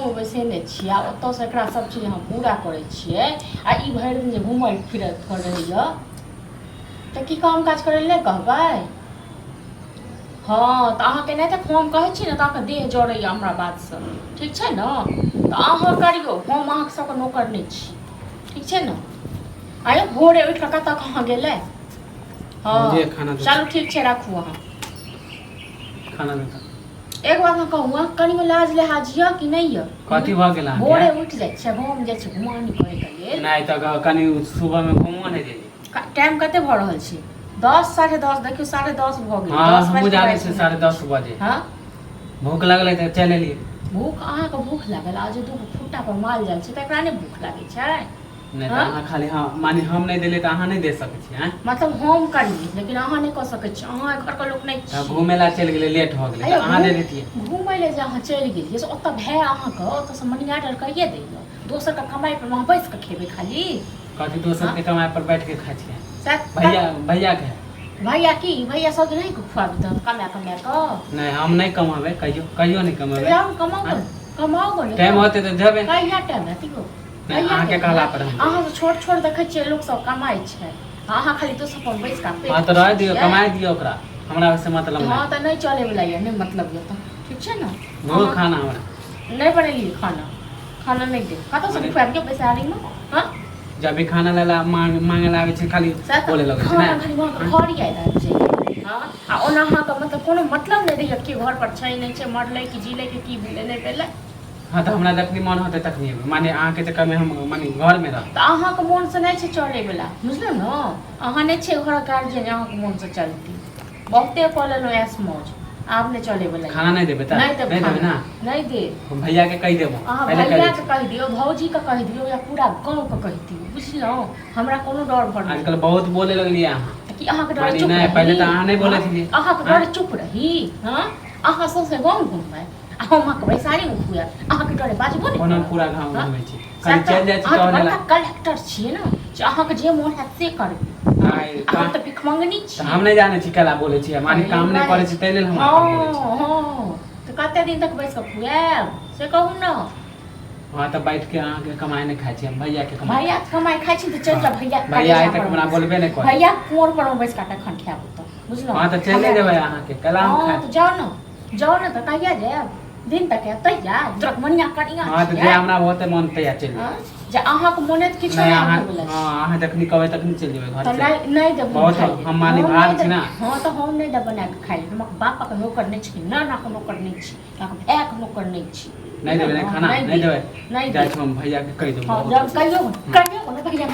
घरमे बैसेने छियै आ ओतऽसँ एकरा सब चीज अहाँ पूरा करै छियै आ ई भरि दिन जे घुमल फिरल रहैए तऽ की काम काज करै लए नहि कहबै? हँ, तऽ अहाँके नहि तऽ हम कहै छी ने तऽ अहाँके देह जड़ैए हमरा बातसँ, ठीक छै ने? तऽ अहाँ करियौ, हम अहाँके सबके नौकर नहि छी, ठीक छै ने? आँय, भोरे उठि कऽ कतऽ कहाँ गेलै? हँ, खाना दे। चलू ठीक छै, राखू अहाँ खाना दे। एक बात हम कहू, अहाँ कनियो लाज लिहाज यऽ कि नहि यऽ? कथी भऽ गेल अहाँके? भोरे उठि जाइ छै, गाँवमे जाइ छै घुमानी करैके लेल। नहि तऽ कनि सुबहमे घुमो नहि देली। टाइम कते भऽ रहल छै? 10, 10:30, देखियौ, 10:30 भऽ गेल। हँ, 10 हमहूँ बाजि जानै कऽ छियै 10:30 बजे। हँ। भूख लगलै तऽ चलि एलियै। भूख, अहाँके भूख लागल आ जे दूगो खुट्टा पर माल जाल छै तकरा नहि भूख लागै छै? नहि तऽ हँ? अहाँ खाली, हँ, माने हम नहि देलियै तऽ अहाँ नहि दे सकै छियै, आँय? मतलब हम करी लेकिन अहाँ नहि कऽ सकै छी, अहाँ घरके लोक नहि तऽ छी। घूमे ला चलि गेलै, लेट भऽ गेलै, तऽ अयौ, अहाँ दे दैतियै। घूमय लए जे अहाँ चलि गेलियै से ओतऽ भाय अहाँके ओतऽसँ मनी ऑर्डर करिए दैए, दोसरके कमाइ पर अहाँ बैस कऽ खेबै खाली? कथी दोसर के कमाई पर बैठ के खाइ छियै? सएह। भैया, भैया के। भैया की? भैया सब दिन अहींके खुआबी तहन कमा कमा कऽ? नहि, हम नहि कमाबै, कहियो कहियो नहि तऽ कमेबै। जाउ ने, कमाउ ने, कमाउ ने। टाइम होतै तऽ जेबै। कहिया टाइम हेतै यौ? नहि, कहिया अहाँके टाइम कहला हैत? पर हम अहाँ तऽ छोट छोट देखै छियै लोक सब कमाइ छै, अहाँ खाली दोसर पर बैस कऽ पेट हँ, तऽ रहै दियौ। पोसै छियै। कमाइ दियौ ओकरा, हमरा ओहिसँ मतलब हँ नहि। तऽ नहि चलै वला यऽ, नहि मतलब यऽ तऽ ठीक छै ने। भूख खाना हमरा नहि बनेलियै खाना, खाना नहि देब। कतऽसँ मने- खुआएब यौ बैसारीमे? हँ, जब भी खाना लै ला मांग मांगे ला आबै छै, खाली सएह तऽ बोले लगै छै। खाना ने खाली अहाँके घर याद आबि जाइए। हँ, आ ओना अहाँके मतलब कोनो मतलब नहि रहैए कि घर पर छै नहि छै, मरलै कि जीलै कि की भेलै नहि भेलै। हँ, तऽ हमरा जखनी मन होतै तखनी एबै, माने अहाँके चक्करमे हम माने घरमे रहब? तऽ अहाँके मोनसँ नहि छै चलैवला, बुझलहुँ ने? अहाँ नहि छियै घरक गार्जियन जे अहाँके मोनसँ चलतै। बहुते कऽ लेलहुँ ऐश मौज, आब नहि चलैवला। खाना नहि देबै तऽ? नहि देब। नहि देबै खाना ने? नहि देब। हम भैयाके कहि देबो। अहाँ पहिले कहि दै भैयाके छी। कहि दियौ, भौजीके कहि दियौ या पूरा गाँवके कहि दियौ, बुझलहुँ? हमरा कोनो डर भर नहि। आजकल बहुत बोले लगलियै अहाँ। तऽ की अहाँके डरे माने चुप नहि, पहिले रही? तऽ अहाँ नहि बोलै हँ? छलियै। अहाँके आँय? डरे चुप रही? हँ, अहाँ सौंसे गाँव घुमबै आ हम अहाँके बैसारीमे खुआएब, अहाँके डरे बाजबो नहि कोना करब। पूरा गाँव हँ? घुमै छी, सएह खाली तऽ चलि जाइ छी अहाँ तऽ टहले ला। बड़का कलेक्टर छियै ने जे अहाँके जे मोन हैत से करबै। आइ आ हम तऽ भिखमंगनी तऽ छी। हम नहि जानै छी केला बोलै छी, माने काम नहि करै छी ताहि लेल हमरा पर बोलै छी। हँ हँ, तऽ कते दिन तक बैस कऽ खुआएब से कहू ने। हँ, तऽ बैठ के अहाँके कमाइ नहि खाइ छी हम, भैया के कमाइ। भैया के कमाइ खाइ छी तऽ चलि जाउ भैया के भैया कलेजा आइ तक पर हमरा बैस। बोलबे नहि करै। भैया के कोर पर मे बैस कऽ तखन खायब ओतऽ, बुझलहुँ? हँ, तऽ चलि जेबै अहाँके केला हम हँ खाइ। तऽ जाउ ने, जाउ ने, तऽ कहिया जायब? दिन तक आयब तहिया दुरागमनिया कनिया हँ, तऽ जे छियै। हमरा होतै मन तहिया चलि हँ, जेबै। जे अहाँके मोने तऽ किछो नहि नहि अहाँ आबै वला छै। हँ, अहाँ जखनी कहबै तखनी चलि जेबै घर तऽ से। नहि, नहि देब हम बहुत खाइ लेल। हम माने हम भार नहि छी देब। ने। हँ, तऽ हम नहि देब बना कऽ खाइ लेल। हमर बापक नौकर नहि छी, नानाके नौकर नहि छी, अहाँके भायके नौकर नहि छी। नहि देबै? नहि खाना नहि नहि देब। देबै? नहि जाइ देब। छी हम, भैयाके कहि देबै। हँ, बहुत जब कहियौ, कहियौ ने भैया।